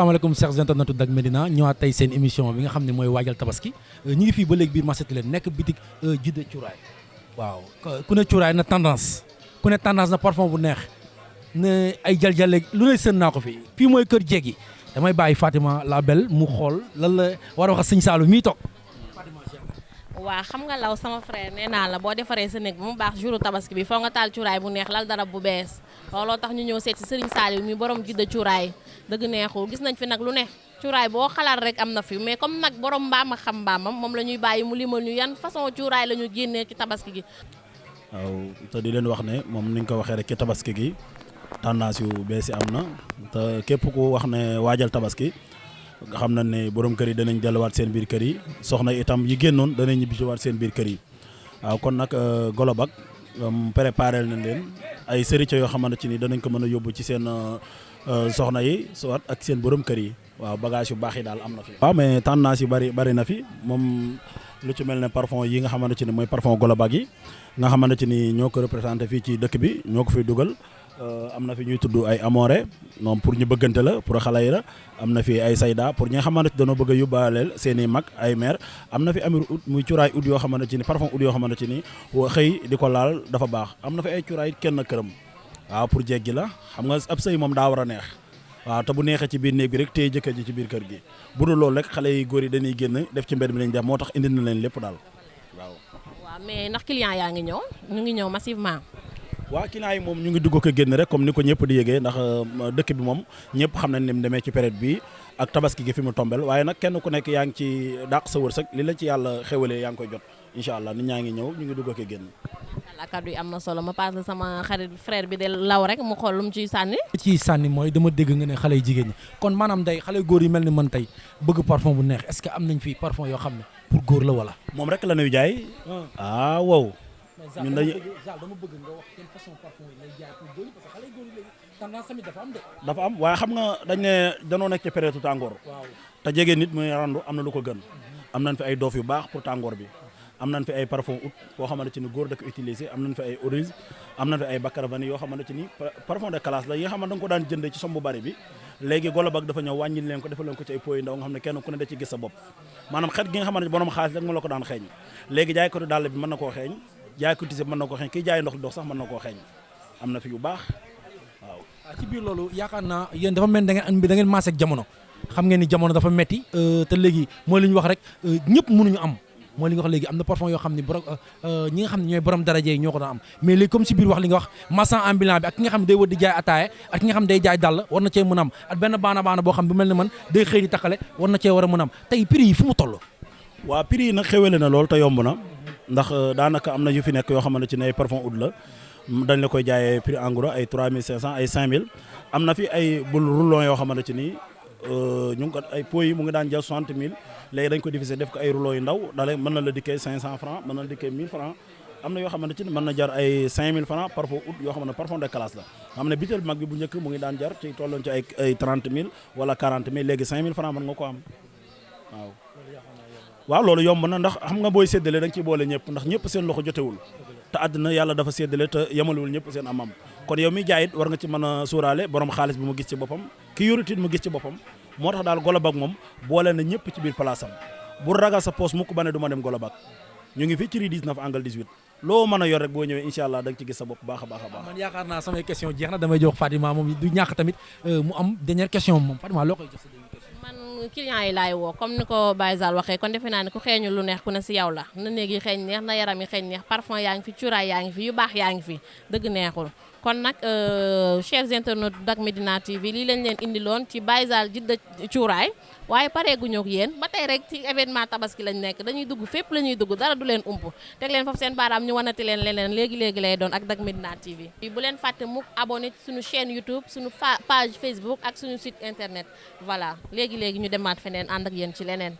asalaamaaleykum chers internautes Dak Médina ñëwaat tey seen émission bi nga xam ne mooy waajal tabaski ñu ngi fii ba léegi biir marché Tilène nekk bitik Jidda Cuuraay waaw ku ne cuuraay na tendance ku ne tendance na parfum bu neex ne ay jaljale lu ne sën naa ko fii mooy kër jeeg yi damay bàyyi Fatima la belle mu xool lan la war a wax sëñ Saalum mii toog. waa xam nga law sama frère nee naa la boo defaree sa néeg ba mu baax jouru tabaski bi foo nga taal cuuraay bu neex lal darab bu bees looloo tax ñu ñëw seet si Serigne Saliou mi borom Jidda Cuuraay dëgg neexul gis nañ fi nag lu ne cuuraay boo xalaat rek am na fi mais comme nag borom mbaam ak xam mbaamam moom la ñuy bàyyi mu limal ñu yan façon cuuraay la ñu génnee ci tabaski gi. waaw te di leen wax ne moom ni nga ko waxee rek ci tabaski gi tendance yu bees yi am na te képp ku wax ne waajal tabaski nga xam na ne borom kër yi danañ delluwaat seen biir kër yi soxna itam yi génnoon danañ ñibbisiwaat seen biir kër yi waaw kon nag Golo Bak préparé nañ leen ay sëriñ yoo xamante ni danañ ko mën a yóbbu ci seen soxna yi soit ak seen borom kër yi waaw bagage yu baax yi daal am na fi. waaw mais tendance yu bari na fi moom lu ci mel ne parfum yi nga xamante ni mooy parfum Golo Bak yi nga xamante ni ñoo ko représenté fii ci dëkk bi ñoo ko fiy dugal. am na fi ñuy tudd ay amore moom pour ñu bëggante la pour xale yi la am na fi ay sayda pour ñi nga xamante dañoo bëgg a yóbbaaleel seen i mag ay mère am na fi amir ut muy cuuraay ut yoo xamante ni parfum ut yoo xamante ni xëy di ko laal dafa baax am na fi ay cuuraay kenn këram waaw pour jéggi la xam nga ab sëy moom daa war a neex waaw te bu neexee ci biir néeg bi rek téye jëkkër ji ci biir kër gi bu dul loolu rek xale yi góor yi dañuy génn def ci mbedd bi lañ def moo tax indi na leen lépp daal waaw. waaw mais ndax client yaa ngi ñëw ñu ngi ñëw massivement. waa client yi moom ñu ngi dugg ko génn rek comme ni ko ñëpp di yëgee ndax dëkk bi moom ñëpp xam nañ ni mu demee ci période bi ak tabaski gi fi mu tombel waaye nag kenn ku nekk yaa ngi ci dàq sa wërsëg li la ci yàlla xéwalee yaa ngi koy jot incha allah nit ñaa ngi ñëw ñu ngi dugg ko génn. voilà kaddu yi am na solo ma passe sama xarit frère bi de law rek mu xool lu mu ciy sànni. ciy sànni mooy dama dégg nga ne xale yu jigéen ñi kon maanaam day xale góor yi mel ni man tey bëgg parfum bu neex est-ce que am nañ fi parfum yoo xam ne pour góor la wala. moom rek la ñuy jaay. wow. ñun dama bëgg nga wax quelle façon parfum yi lay jaay pour góor yi parce que xale góor yi léegi tendance tamit dafa am de. dafa am waaye xam nga dañ ne danoo nekk ci période tàngoor. waaw te jege nit muy randu am na lu ko gën. am nañ fi ay doof yu baax pour tàngoor bi. am nañ fi ay parfum ut boo xamante ni góor da ko utiliser am nañ fi ay oriz am nañ fi ay Bakar Vanille yoo xamante ni parfum de classe la yi nga xamante da nga ko daan jëndee ci somme bu bari bi léegi Golo Bak dafa ñëw wàññil leen ko defal leen ko ci ay pot yu ndaw nga xam ne kenn ku ne da ci gis sa bopp maanaam xet gi nga xamante ni borom xaalis rek mu la ko daan xeeñ léegi jaay ko dàll bi mën na koo xeeñ jaay ko tise mën na koo xeeñ kii jaay ndox dox sax mën na koo xeeñ am na fi yu baax waaw. ci biir loolu yaakaar naa yéen dafa mel da ngeen maase ak jamono xam ngeen ni jamono dafa metti te léegi mooy li ñu wax rek ñëpp mënuñu am mooy li nga wax léegi am na parfum yoo xam ne borom ñi nga xam ne ñooy borom daraje yi ñoo ko daan am mais léegi comme si biir wax li nga wax marchand ambulant bi ak ki nga xam ne day wër di jaay ataaya ak ki nga xam ne day jaay dàll war na cee mën a am ak benn baana boo xam bu mel ne man day xëy di takkale war na cee war a mën a am tey prix yi fu mu toll. waa prix yi nag xéwale na lool te yomb na ndax daanaka am na yu fi nekk yoo xamante ne ay parfum oud la dañ la koy jaayee prix en gros ay 3500 ay 5000 am na fi ay bul rouleau yoo xamante ni ñu ngi ko ay pots yi mu ngi daan jël 60000 léegi dañ ko diviser def ko ay rouleau yu ndaw dalee mën na la dikkee 500 francs mën na la dikkee 1000 francs am na yoo xamante ni mën na jar ay 5000 francs parfum oud yoo xam ne parfum de classe la xam ne bitel mag bi bu njëkk mu ngi daan jar ci tolloon ci ay 30000 wala 40000 léegi 5000 francs mën nga ko am waaw. waaw loolu yomb na ndax xam nga booy séddale da nga ciy boole ñëpp ndax ñëpp seen loxo jotewul te àddina yàlla dafa séddale te yemalewul ñëpp seen amam kon yow mi jaayit war nga ci mën a sóoraale borom xaalis bi mu gis ci boppam ki yorutit mu gis ci boppam moo tax daal Golo Bak moom boole na ñëpp ci biir place am bu ragal sa poos mukk ba ne du ma dem Golo Bak ñu ngi fii ci rue 19 angle 18 loo mën a yor rek boo ñëwee incha allah da nga ci gis sa bopp baax a baax a baax. man yaakaar naa samay question jeex na damay jox Fatima moom du ñàkk tamit mu am dernière question moom Fatima loo koy jox sa dernière question. man client yi laay woo comme ni ko Baye Zal waxee kon defe naa ne ku xeeñu lu neex ku ne si yow la na néeg yi xeeñ neex na yaram yi xeeñ neex parfum yaa ngi fi cuuraay yaa ngi fi yu baax yaa ngi fi dëgg neexul kon nag chers internautes Dak Médina TV lii lañ leen indiloon ci Baye Zal Jidda Cuuraay waaye pareeguñu ak yéen ba tey rek ci événement tabaski lañ nekk dañuy dugg fépp la ñuy dugg dara du leen ump teg leen foofu seen baaraam ñu wanati leen leneen léegi lay doon ak Dak Médina TV bu leen fàtte mukk abonné ci suñu chaîne YouTube suñu page Facebook ak suñu site internet voilà léegi ñu demaat feneen ànd ak yéen ci leneen